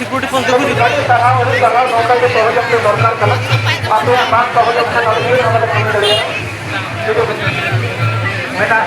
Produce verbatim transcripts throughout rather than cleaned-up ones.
Security force ᱫᱮᱠᱷᱩᱪ᱾ ᱟᱹᱰᱤ ᱥᱟᱨᱦᱟᱣ, ᱟᱹᱰᱤ ᱥᱟᱨᱦᱟᱣ᱾ ᱱᱚᱝᱠᱟ ᱜᱮ ᱥᱚᱦᱚᱡᱳᱜᱤᱛᱟ ᱫᱚᱨᱠᱟᱨ ᱠᱟᱱᱟ᱾ ᱟᱯᱮᱭᱟᱜ ᱵᱟᱝ ᱥᱚᱦᱚᱡᱳᱜᱤᱛᱟ ᱠᱷᱟᱱ ᱟᱞᱮ ᱪᱮᱫ ᱦᱚᱸ ᱵᱟᱞᱮ ᱠᱟᱹᱢᱤ ᱫᱟᱲᱮᱭᱟᱜᱼᱟ᱾ ᱢᱮᱱᱟᱜ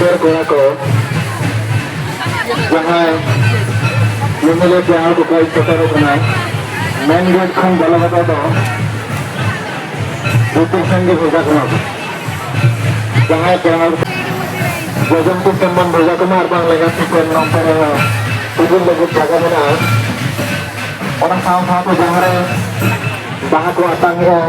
ᱠᱚᱲᱟ ᱠᱚ, ᱡᱟᱦᱟᱸᱭ ᱮᱢ ᱮᱞ ᱮ ᱡᱟᱦᱟᱸ ᱠᱚ ᱠᱚᱭ ᱥᱮᱴᱮᱨᱚᱜ ᱠᱟᱱᱟ, ᱢᱮᱱ ᱜᱮᱴ ᱠᱷᱚᱱ ᱵᱚᱞᱚ ᱠᱟᱛᱮ ᱫᱚ ᱵᱷᱤᱛᱤᱨ ᱥᱮᱱ ᱜᱮ ᱵᱷᱮᱡᱟ ᱠᱚᱢᱟ ᱠᱚ᱾ ᱡᱟᱦᱟᱸᱭ ᱯᱮᱲᱟ ᱦᱚᱲ ᱡᱚᱡᱚᱢ ᱛᱤ ᱥᱮᱱ ᱵᱚᱱ ᱵᱷᱮᱡᱟ ᱠᱚᱢᱟ, ᱟᱨ ᱵᱟᱝ ᱞᱮᱸᱜᱟ ᱛᱤ ᱥᱮᱱ ᱱᱚᱱᱛᱮ ᱨᱮᱦᱚᱸ ᱛᱤᱸᱜᱩᱱ ᱞᱟᱹᱜᱤᱫ ᱡᱟᱭᱜᱟ ᱢᱮᱱᱟᱜᱼᱟ᱾ ᱚᱱᱟ ᱥᱟᱶ ᱥᱟᱶᱛᱮ ᱡᱟᱦᱟᱸ ᱨᱮ ᱵᱟᱦᱟ ᱠᱚ ᱟᱛᱟᱝ ᱮᱜᱼᱟ᱾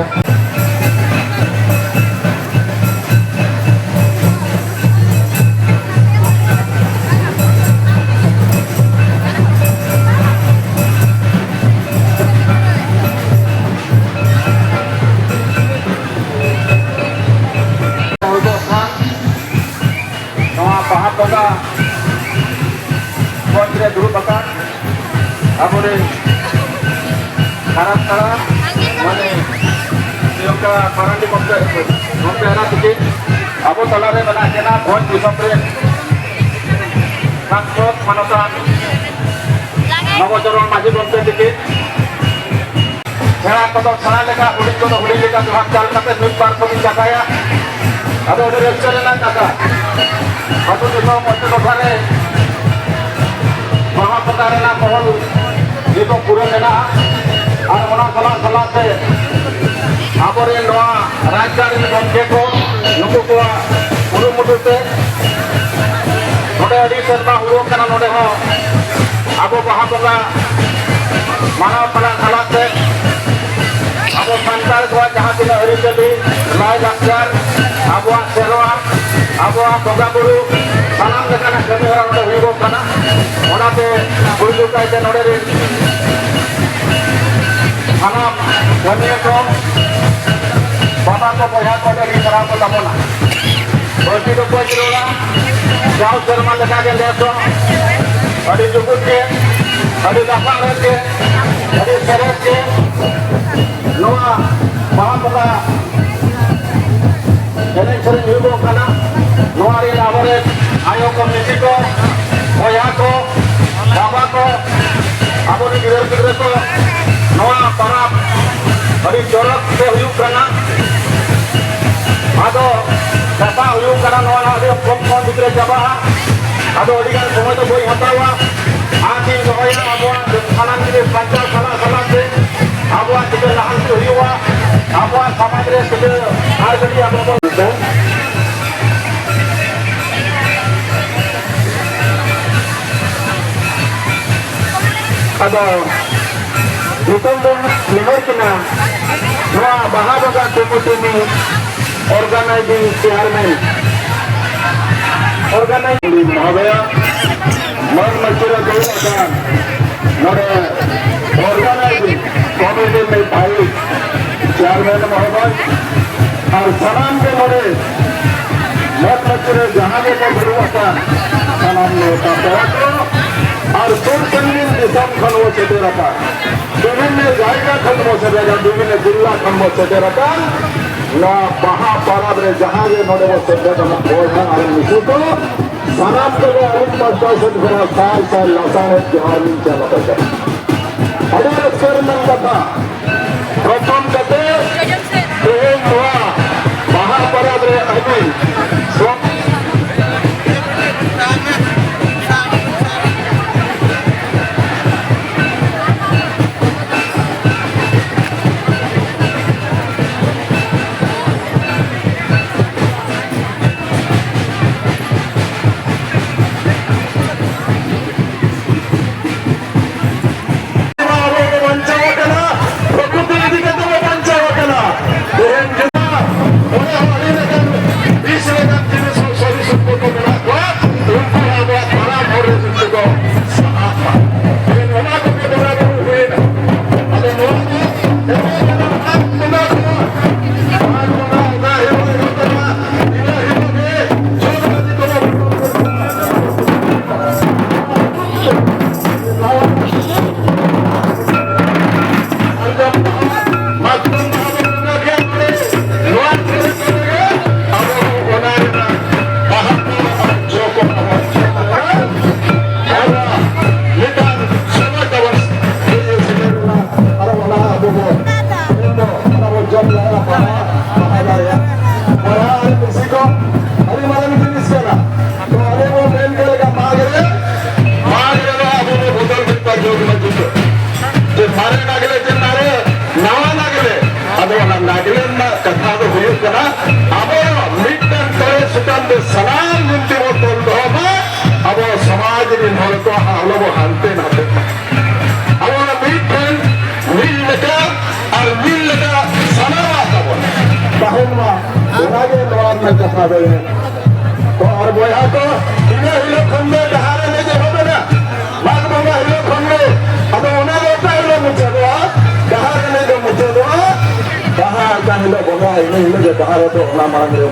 ᱱᱚᱣᱟ ᱵᱟᱦᱟ ᱵᱚᱸᱜᱟ ᱢᱚᱧᱪ ᱨᱮ ᱫᱩᱲᱩᱵ ᱟᱠᱟᱱ ᱟᱵᱚᱨᱮᱱ ᱦᱟᱨᱟᱯ ᱦᱟᱨᱟ ᱢᱟᱱᱮ ᱥᱨᱤᱞᱚᱝᱠᱟ ᱢᱟᱨᱟᱱᱰᱤ ᱜᱚᱢᱠᱮ, ᱜᱚᱢᱠᱮ ᱦᱟᱨᱟ ᱛᱤᱠᱤᱱ ᱟᱵᱚ ᱛᱟᱞᱟᱨᱮ ᱢᱮᱱᱟᱜ ᱠᱤᱱᱟ ᱵᱷᱚᱸᱡᱽ ᱫᱤᱥᱚᱢ ᱨᱮᱱ ᱥᱟᱝᱥᱚᱫ ᱢᱟᱱᱚᱛᱟᱱ ᱱᱚᱵᱚᱪᱚᱨᱚᱬ ᱢᱟᱹᱡᱷᱤ ᱜᱚᱢᱠᱮ ᱛᱤᱠᱤᱱ᱾ ᱥᱮᱬᱟ ᱠᱚᱫᱚ ᱥᱮᱬᱟ ᱞᱮᱠᱟ, ᱦᱩᱰᱤᱧ ᱠᱚᱫᱚ ᱦᱩᱰᱤᱧ ᱞᱮᱠᱟ ᱡᱚᱦᱟᱨ ᱪᱟᱞ ᱠᱟᱛᱮ ᱢᱤᱫ ᱵᱟᱨ ᱠᱚᱵᱤᱱ ᱠᱟᱛᱷᱟᱭᱟ᱾ ᱟᱫᱚ ᱟᱹᱰᱤ ᱨᱟᱹᱥᱠᱟᱹ ᱨᱮᱱᱟᱜ ᱠᱟᱛᱷᱟ, ᱟᱹᱛᱩ ᱫᱤᱥᱚᱢ ᱟᱹᱛᱩ ᱴᱚᱴᱷᱟ ᱨᱮ ᱵᱟᱦᱟ ᱵᱚᱸᱜᱟ ᱨᱮᱱᱟᱜ ᱢᱚᱦᱚᱞ ᱱᱤᱛᱚᱜ ᱯᱩᱨᱟᱹ ᱢᱮᱱᱟᱜᱼᱟ᱾ ᱟᱨ ᱚᱱᱟ ᱥᱟᱞᱟᱜ ᱥᱟᱞᱟᱜ ᱛᱮ ᱟᱵᱚᱨᱮᱱ ᱱᱚᱣᱟ ᱨᱟᱡᱽᱜᱟᱲ ᱨᱮᱱ ᱜᱚᱢᱠᱮ ᱠᱚ, ᱱᱩᱠᱩ ᱠᱚᱣᱟᱜ ᱠᱩᱨᱩᱢᱩᱴᱩ ᱛᱮ ᱱᱚᱰᱮ ᱟᱹᱰᱤ ᱥᱮᱨᱢᱟ ᱦᱩᱭᱩᱜ ᱠᱟᱱᱟ᱾ ᱱᱚᱰᱮ ᱦᱚᱸ ᱟᱵᱚ ᱵᱟᱦᱟ ᱵᱚᱸᱜᱟ ᱢᱟᱱᱟᱣ ᱯᱟᱞᱟᱣ ᱥᱟᱞᱟᱜ ᱛᱮ ᱟᱵᱚ ᱥᱟᱱᱛᱟᱲ ᱠᱚᱣᱟᱜ ᱡᱟᱦᱟᱸ ᱛᱤᱱᱟᱹᱜ ᱟᱹᱨᱤᱪᱟᱹᱞᱤ, ᱞᱟᱭᱼᱞᱟᱠᱪᱟᱨ, ᱟᱵᱚᱣᱟᱜ ᱥᱮᱨᱣᱟ, ᱟᱵᱚᱣᱟᱜ ᱵᱚᱸᱜᱟ ᱵᱩᱨᱩ, ᱥᱟᱱᱟᱢ ᱞᱮᱠᱟᱱᱟᱜ ᱠᱟᱹᱢᱤ ᱦᱚᱨᱟ ᱱᱚᱰᱮ ᱦᱩᱭᱩᱜᱚᱜ ᱠᱟᱱᱟ᱾ ᱚᱱᱟᱛᱮ ᱯᱩᱭᱞᱩ ᱠᱟᱭᱛᱮ ᱱᱚᱰᱮ ᱨᱮᱱ ᱥᱟᱱᱟᱢ ᱠᱟᱹᱢᱤᱭᱟᱹ ᱠᱚ, ᱵᱟᱵᱟ ᱠᱚ, ᱵᱚᱭᱦᱟ ᱠᱚ, ᱟᱹᱰᱤ ᱥᱟᱨᱦᱟᱣ ᱠᱚ ᱛᱟᱵᱚᱱᱟ᱾ ᱵᱟᱹᱲᱛᱤ ᱫᱚ ᱵᱟᱹᱧ ᱨᱚᱲᱟ᱾ ᱡᱟᱣ ᱥᱮᱨᱢᱟ ᱞᱮᱠᱟᱜᱮ ᱱᱮᱥ ᱦᱚᱸ ᱟᱹᱰᱤ ᱡᱩᱜᱩᱫ ᱜᱮ, ᱟᱹᱰᱤ ᱞᱟᱯᱷᱟᱝ ᱨᱮ ᱜᱮ, ᱟᱹᱰᱤ ᱥᱮᱨᱮᱧ ᱜᱮ ᱱᱚᱣᱟ ᱵᱟᱦᱟ ᱵᱚᱸᱜᱟ ᱮᱱᱮᱡ ᱥᱮᱨᱮᱧ ᱦᱩᱭᱩᱜᱚᱜ ᱠᱟᱱᱟ᱾ ᱱᱚᱣᱟ ᱨᱮ ᱟᱵᱚᱨᱮᱱ ᱟᱭᱳ ᱠᱚ, ᱵᱤᱴᱤ ᱠᱚ, ᱵᱚᱭᱦᱟ ᱠᱚ, ᱵᱟᱵᱟ ᱠᱚ, ᱟᱵᱚᱨᱮᱱ ᱜᱤᱫᱟᱹᱨ ᱯᱤᱫᱟᱹᱨ ᱠᱚ, ᱱᱚᱣᱟ ᱯᱚᱨᱚᱵᱽ ᱟᱹᱰᱤ ᱪᱚᱨᱚᱠ ᱛᱮ ᱦᱩᱭᱩᱜ ᱠᱟᱱᱟ᱾ ᱟᱫᱚ ᱠᱟᱛᱷᱟ ᱦᱩᱭᱩᱜ ᱠᱟᱱᱟ, ᱱᱚᱣᱟ ᱟᱹᱰᱤ ᱠᱚᱢ ᱠᱚᱢ ᱜᱤᱫᱽᱨᱟᱹ ᱪᱟᱵᱟᱜᱼᱟ᱾ ᱟᱫᱚ ᱟᱹᱰᱤ ᱜᱟᱱ ᱥᱚᱢᱚᱭ ᱫᱚ ᱵᱟᱹᱧ ᱦᱟᱛᱟᱣᱟ᱾ ᱟᱨ ᱤᱧ ᱫᱚᱦᱚᱭᱟ, ᱟᱵᱚᱣᱟᱜ ᱥᱟᱱᱟᱢ ᱡᱤᱱᱤᱥ ᱵᱟᱧᱪᱟᱣ ᱥᱟᱞᱟᱜ ᱥᱟᱞᱟᱜ ᱛᱮ ᱟᱵᱚᱣᱟᱜ ᱪᱤᱠᱟᱹ ᱞᱟᱦᱟᱱᱛᱤ ᱦᱩᱭᱩᱜᱼᱟ, ᱟᱵᱚᱣᱟᱜ ᱥᱚᱢᱟᱡᱽ ᱨᱮ ᱪᱤᱠᱟᱹ ᱟᱨ ᱠᱟᱹᱴᱤᱡ ᱟᱵᱚ ᱵᱚᱱ ᱟᱫᱚ ᱱᱤᱛᱚᱝ ᱵᱚᱱ ᱱᱮᱦᱚᱨ ᱠᱟᱱᱟ, ᱱᱚᱣᱟ ᱵᱟᱦᱟ ᱵᱟᱜᱟᱱ ᱠᱚᱢᱤᱴᱤ ᱨᱤᱱᱤᱡ organizing chairman, organizing ᱢᱚᱦᱚᱫᱚᱭ, ᱢᱟᱹᱱ ᱢᱟᱹᱪᱤ ᱨᱮ ᱫᱩᱲᱩᱵ ᱟᱠᱟᱱ ᱱᱚᱰᱮ organizing committee ᱨᱤᱱᱤᱡ vice chairman ᱢᱚᱦᱚᱫᱚᱭ, ᱟᱨ ᱥᱟᱱᱟᱢ ᱜᱮ ᱱᱚᱰᱮ ᱢᱚᱸᱡᱽ ᱢᱟᱹᱪᱤ ᱨᱮ ᱡᱟᱦᱟᱸ ᱜᱮᱠᱚ ᱫᱩᱲᱩᱵ ᱟᱠᱟᱱ ᱥᱟᱱᱟᱢ ᱱᱮᱣᱛᱟ ᱯᱮᱲᱟ ᱠᱚ ᱟᱨ ᱥᱩᱨ ᱥᱟᱺᱜᱤᱧ ᱫᱤᱥᱚᱢ ᱠᱷᱚᱱ ᱵᱚ ᱥᱮᱴᱮᱨ ᱟᱠᱟᱱ, ᱵᱤᱵᱷᱤᱱᱱᱚ ᱡᱟᱭᱜᱟ ᱠᱷᱚᱱ ᱵᱚ ᱥᱮᱴᱮᱨ ᱟᱠᱟᱱ, ᱵᱤᱵᱷᱤᱱᱱᱚ ᱡᱤᱞᱟ ᱠᱷᱚᱱ ᱵᱚ ᱥᱮᱴᱮᱨ ᱟᱠᱟᱱ, ᱱᱚᱣᱟ ᱵᱟᱦᱟ ᱯᱟᱨᱟᱵᱽ ᱨᱮ ᱡᱟᱦᱟᱸ ᱜᱮ ᱱᱚᱰᱮ ᱵᱚ ᱥᱮᱴᱮᱨ ᱟᱠᱟᱱ ᱵᱚᱭᱦᱟ ᱟᱨ ᱢᱤᱥᱤ ᱠᱚ, ᱥᱟᱱᱟᱢ ᱠᱚᱜᱮ ᱟᱹᱞᱤᱧ ᱯᱟᱥᱴᱟ ᱥᱮᱫ ᱠᱷᱚᱱᱟᱜ ᱥᱟᱭ ᱥᱟᱭ ᱞᱟᱥᱟᱲᱦᱮᱫ ᱡᱚᱦᱟᱨ ᱞᱤᱧ ᱪᱟᱞ ᱟᱯᱮ ᱠᱟᱱᱟ᱾ ᱟᱹᱰᱤ ᱨᱟᱹᱥᱠᱟᱹ ᱨᱮᱱᱟᱜ ᱠᱟᱛᱷᱟ, ᱯᱨᱚᱛᱷᱚᱢ ᱠᱟᱛᱮ ᱛᱮᱦᱮᱧ ᱱᱚᱣᱟ ᱵᱟᱦᱟ ᱯᱚᱨᱚᱵᱽ ᱨᱮ ᱟᱹᱰᱤ ᱥᱚ- ᱟᱵᱚ ᱵᱚ ᱵᱟᱧᱪᱟᱣ ᱟᱠᱟᱱᱟ, ᱯᱨᱚᱠᱨᱤᱛᱤ ᱤᱫᱤ ᱠᱟᱛᱮ ᱵᱚ ᱵᱟᱧᱪᱟᱣ ᱟᱠᱟᱱᱟ᱾ ᱛᱮᱦᱮᱧ ᱡᱮ ᱚᱸᱰᱮ ᱦᱚᱸ ᱟᱹᱰᱤ ᱞᱮᱠᱟᱱ ᱵᱤᱥ ᱞᱮᱠᱟᱱ ᱡᱤᱱᱤᱥ ᱦᱚᱸ ᱥᱟᱹᱨᱤ ᱥᱚᱛᱭᱚ ᱠᱚ ᱢᱮᱱᱟᱜ ᱠᱚᱣᱟ, ᱩᱱᱠᱩ ᱦᱚᱸ ᱟᱵᱚᱣᱟᱜ ᱯᱟᱨᱟᱵᱽ ᱦᱚᱨ ᱨᱮ ᱡᱩᱫᱤ ᱠᱚ ᱥᱟᱦᱟᱜ ᱢᱟ᱾ ᱛᱮᱦᱮᱧ ᱚᱱᱟ ᱠᱚᱜᱮ ᱵᱚᱸᱜᱟ ᱵᱩᱨᱩ ᱦᱩᱭᱮᱱᱟ᱾ ᱟᱫᱚ ᱱᱚᱣᱟ ᱫᱚ ᱡᱟᱦᱟᱸ ᱠᱟᱱᱟ ᱟᱡ ᱵᱚᱸᱜᱟ ᱠᱚᱣᱟ, ᱟᱡ ᱵᱚᱸᱜᱟ ᱚᱱᱟ ᱦᱤᱞᱳᱜ ᱮᱦᱚᱵ ᱠᱟᱱᱟ, ᱤᱱᱟᱹ ᱦᱤᱞᱳᱜ ᱜᱮ ᱡᱚᱢ ᱞᱟᱹᱜᱤᱫ ᱠᱚ ᱚᱱᱟ ᱱᱟᱜᱽᱞᱮ ᱨᱮᱱᱟᱜ ᱠᱟᱛᱷᱟ ᱫᱚ ᱦᱩᱭᱩᱜ ᱠᱟᱱᱟ, ᱟᱵᱚ ᱢᱤᱫᱴᱟᱝ ᱛᱚᱲᱮ ᱥᱩᱛᱟᱢ ᱛᱮ ᱥᱟᱱᱟᱢ ᱡᱩᱠᱛᱤ ᱵᱚ ᱛᱚᱞ ᱫᱚᱦᱚ ᱢᱟ᱾ ᱟᱵᱚ ᱥᱚᱢᱟᱡᱽ ᱨᱤᱱ ᱦᱚᱲ ᱠᱚ ᱟᱞᱚ ᱵᱚ ᱦᱟᱱᱛᱮ ᱱᱟᱛᱮ ᱢᱟ᱾ ᱟᱵᱚ ᱚᱱᱟ ᱢᱤᱫ ᱴᱷᱮᱱ ᱢᱤᱫ ᱞᱮᱠᱟ ᱟᱨ ᱢᱤᱫ ᱞᱮᱠᱟ ᱥᱟᱱᱟᱢᱟᱜ ᱛᱟᱵᱚᱱ ᱛᱟᱦᱮᱱ ᱢᱟ, ᱚᱱᱟᱜᱮ ᱱᱚᱣᱟ ᱨᱮᱱᱟᱜ ᱠᱟᱛᱷᱟ ᱫᱚ ᱤᱱᱟᱹ᱾ ᱛᱚ ᱟᱨ ᱵᱚᱭᱦᱟ ᱠᱚ, ᱤᱱᱟᱹ ᱦᱤᱞᱳᱜ ᱠᱷᱚᱱ ᱜᱮ ᱰᱟᱦᱟᱨ ᱮᱱᱮᱡ ᱮᱦᱚᱵ ᱮᱱᱟ᱾ ᱢᱟᱜᱽ ᱵᱚᱸᱜᱟ ᱦᱤᱞᱳᱜ ᱠᱷᱚᱱ ᱜᱮ, ᱟᱫᱚ ᱚᱱᱟ ᱫᱚ ᱚᱠᱟ ᱦᱤᱞᱳᱜ ᱢᱩᱪᱟᱹᱫᱚᱜᱼᱟ? ᱰᱟᱦᱟᱨ ᱮᱱᱮᱡ ᱫᱚ ᱢᱩᱪᱟᱹᱫᱚᱜᱼᱟ ᱵᱟᱦᱟ ᱚᱠᱟ ᱦᱤᱞᱳᱜ ᱵᱚᱸᱜᱟ, ᱤᱱᱟᱹ ᱦᱤᱞᱳᱜ ᱜᱮ ᱰᱟᱦᱟᱨ ᱫᱚ ᱚᱱᱟ ᱢᱟᱲᱟᱝ ᱨᱮ᱾